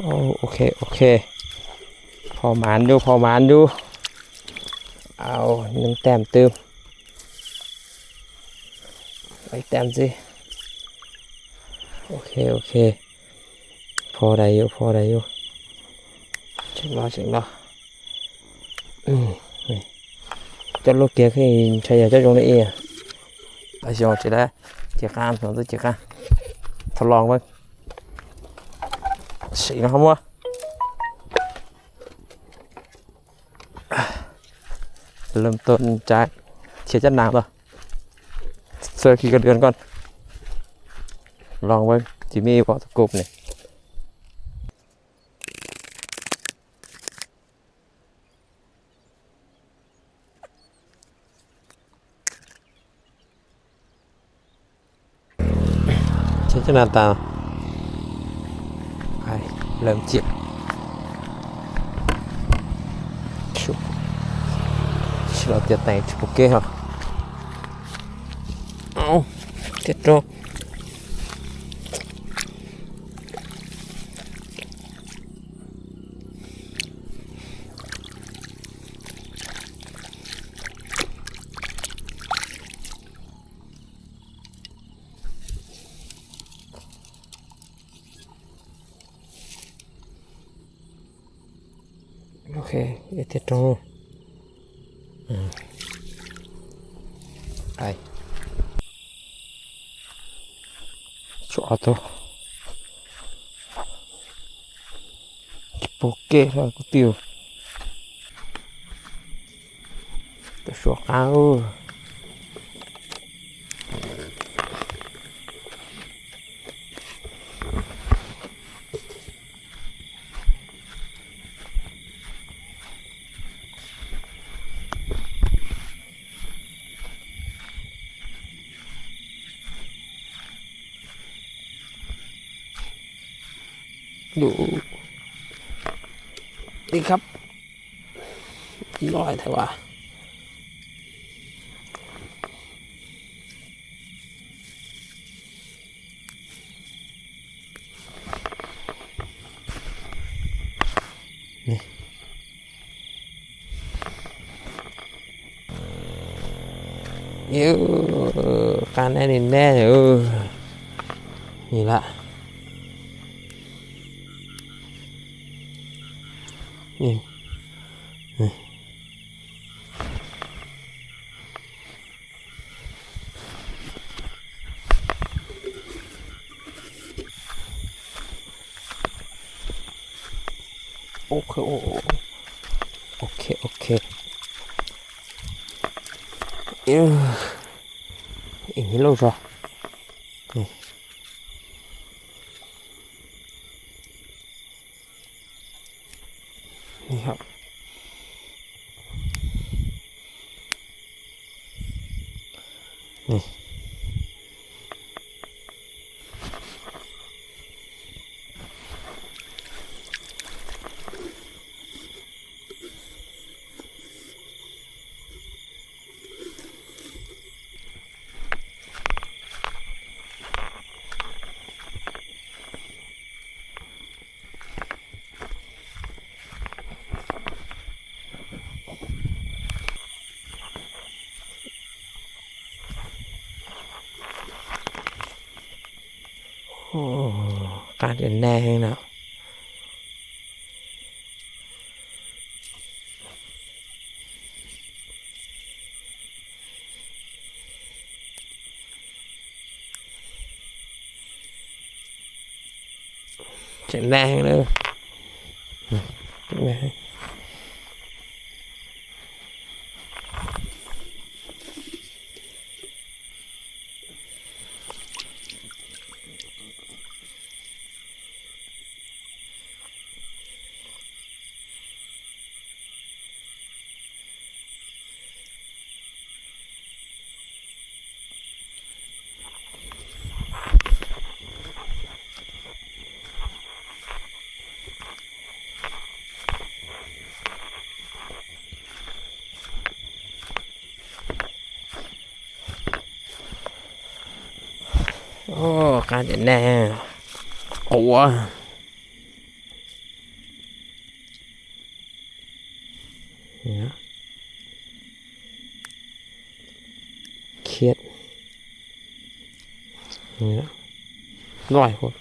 ໂອ້ ໂອເຄ ໂອເຄ ພໍໝານຢູ່ ພໍໝານຢູ່ ເອົາໜຶ່ງແຕ້ມຕື່ມ ໄປແຕ້ມຊິ ໂອເຄ ໂອເຄ ພໍໄດ້ຢູ່ ພໍໄດ້ຢູ່ ເຈັກເນາະ ເຈັກເນາະ ອືມ ນີ້ ເຈົ້າລູກເກຍຄືໃຊ້ເຈົ້າຈົ່ງໄດ້ອີ່ ໄປຊິເອົາຊິໄດ້ ເກຍການ ເຈົ້າເກຍການ ທົດລອງເບິ່ງ ສີນະຄັບ ເລີ່ມຕົ້ນຈາກເຂດຈັດໜາງເນາະ ເຊີຂີ້ກະເດືອນກ່ອນ ລອງເບິ່ງ ຊິມີບໍ່ຕະກຸບນີ້. ເຮັດຈັ່ງໜ້າຕາ ໄປ ເລີ່ມຈິບ ຊຸ ຊິເອົາເຕີຍແຕງ ຊຸໂປເກເຮົາ ເອົາ ເຈັດດອກ. ໂອເຄ ເອເຕັດໂຕ ອືມ ໄປ ຊໍໂຕ ໂປເກ ລາວກໍຕິວ ແຕ່ຊົ່ວຄາວ. ດູ ນີ້ຄັບ ນ້ອຍແທ້ວ່າ. ນີ້ ເອີ ການແນ່ນີ້ແນ່ ເອີ ນີ້ລະ ນີ້ ນີ້. ໂອເຄ ໂອ ໂອເຄ ໂອເຄ ເອີ ອີກນິດໂລຊະ ນີ້. ນີ້ຄັບ ນີ້ ໂອ້ ການເປັນແນ່ແຮງເນາະ. ແຂງແຮງເດີ ແຂງແຮງ. ໂອ້ ການເປັນແນ່ ກົວ. ນີ້ນະ ຂຽດ ນີ້ນະ ຫຼາຍໂພດ.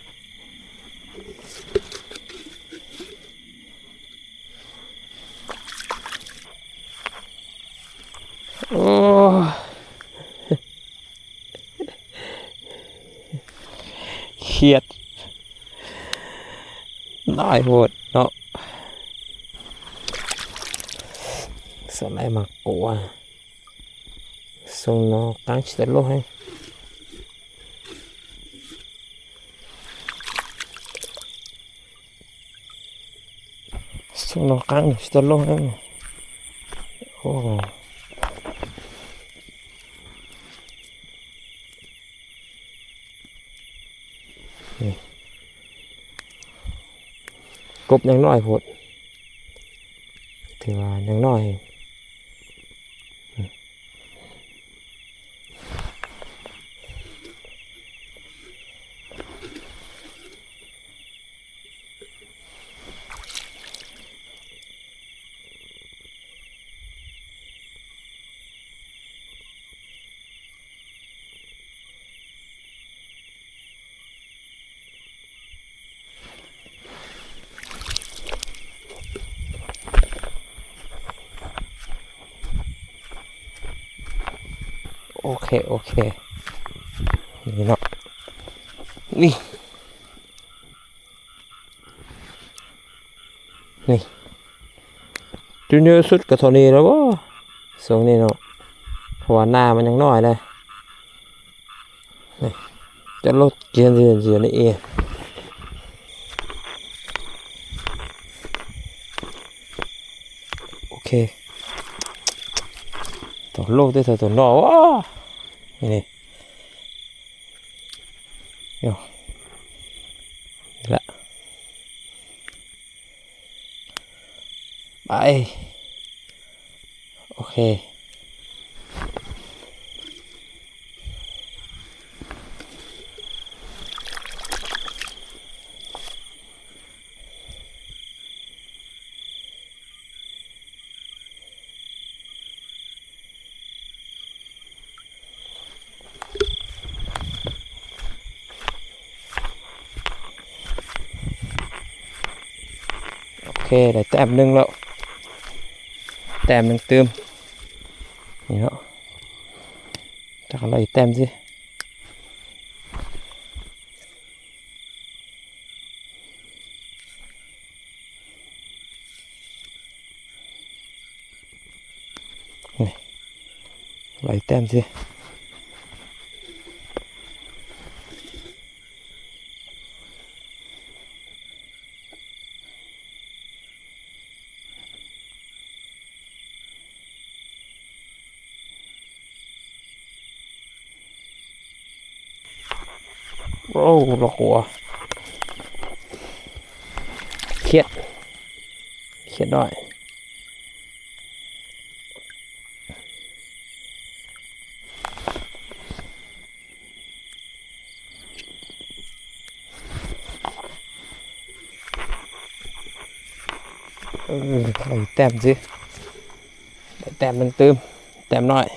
ໂອ້ ຂຽດ ຫຼາຍໂພດເນາະ. ສ່ວນຫຼາຍໝາກກົວ ສົ່ງໜໍ່ກາງຊິຕະໂລແຮງ. ສົ່ງໜໍ່ກາງຊິຕະໂລແຮງ. ໂອ້ ນີ້ ກົບຍັງນ້ອຍໂພດ ຖືວ່າຍັງນ້ອຍ. ໂອເຄ ໂອເຄ ນີ້ເນາະ ນີ້ ນີ້ ຈຸດເໜືອສຸດກໍເທົ່ານີ້ແລ້ວບໍ ຊ່ວງນີ້ເນາະ ເພາະວ່າໜ້າມັນຍັງນ້ອຍເດ້. ນີ້ ຈະລົດກຽນເຫຼືອໆນີ້ເອງ. ໂອເຄ ໂຕໂລກເດ້ ໂຕ ໂຕນອກ ວ້າ ນີ້ ນີ້ ໂຍ ນີ້ລະ ໄປ ໂອເຄ. ໂອເຄ ໄດ້ແຕ້ມໜຶ່ງແລ້ວ ແຕ້ມໜຶ່ງຕື່ມ ນີ້ເນາະ ຈັກໄດ້ແຕ້ມຊິ. ນີ້ ໄລ່ແຕ້ມຊິ ໂອ້ ລະກົວ ຂຽດ ຂຽດນ້ອຍ ເອີ ໄດ້ແຕ້ມຊິ ໄດ້ແຕ້ມໜຶ່ງຕື່ມ ແຕ້ມນ້ອຍ.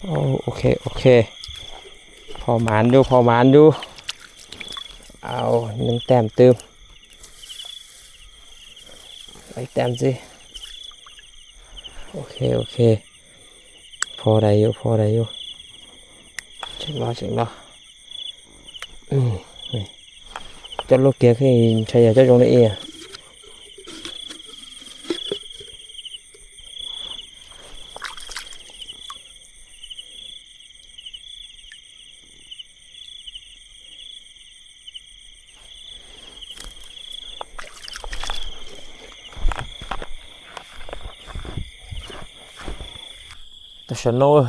ໂອ້ ໂອເຄ ໂອເຄ ພໍໝານຢູ່ ພໍໝານຢູ່ ເອົາໜຶ່ງແຕ້ມຕື່ມ ໄປແຕ້ມຊິ ໂອເຄ ໂອເຄ ພໍໄດ້ຢູ່ ພໍໄດ້ຢູ່ ເຈັກເນາະ ເຈັກເນາະ ອືມ ນີ້ ເຈົ້າໂລກເກຍຄືໃຊ້ເຈົ້າຈົງໄດ້ເອງ 大山路，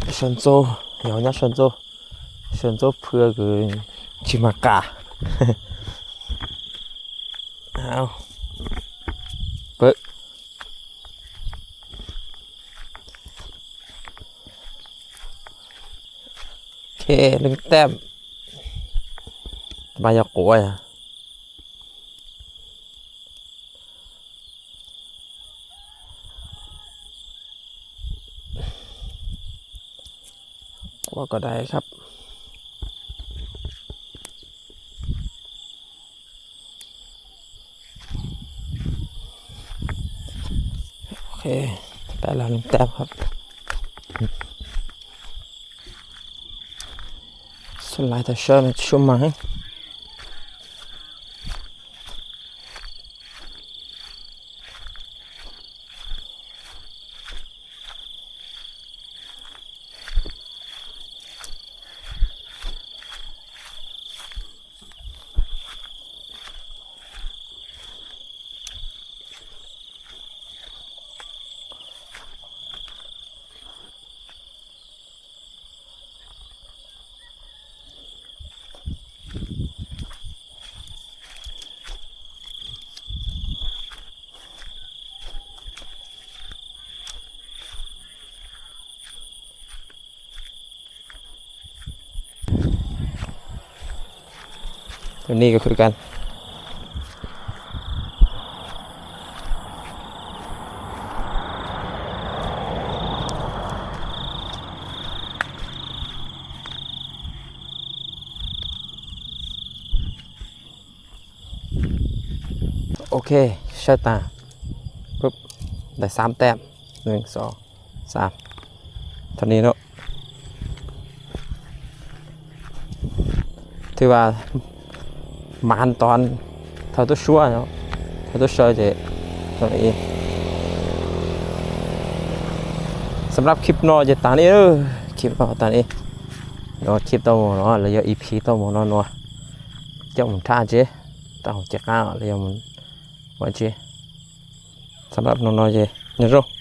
大山走，要人家山走，山走坡个去马嘎。好，不。ເຄ ໜຶ່ງແຕ້ມ ມາຢ່າກົວ ກົວກໍໄດ້ຄັບ. ໂອເຄ ໄດ້ແລ້ວໜຶ່ງແຕ້ມຄັບ. ສ່ວນຫຼາຍແຕ່ເຊີນຊຸມມາໃຫ້. ຕົວນີ້ກໍຄືກັນ. ໂອເຄ ໃຊ້ຕາ ປຶບ ໄດ້ສາມແຕ້ມ ໜຶ່ງ ສອງ ສາມ ເທົ່ານີ້ເນາະ. ຖືວ່າໝານຕອນເທົ່າຕົວຊົ່ວເນາະ ເທົ່າຕົວຊ່ວຍເຈ ຕົວນີ້. ສຳລັບຄລິບໜໍ່ເຈຕານີ້ເດີ ຄລິບໜໍ່ຕານີ້ເນາະ ຄລິບຕໍ່ໝູ່ເນາະ ແລ້ວອີພີຕໍ່ໝູ່ເນາະ ເຈົ້າໝູ່ທ່າເຈ ເຕົ້າເຈກ້າ ແລ້ວມັນວ່າເຈ ສຳລັບໜໍ່ເຈ ເນາະ.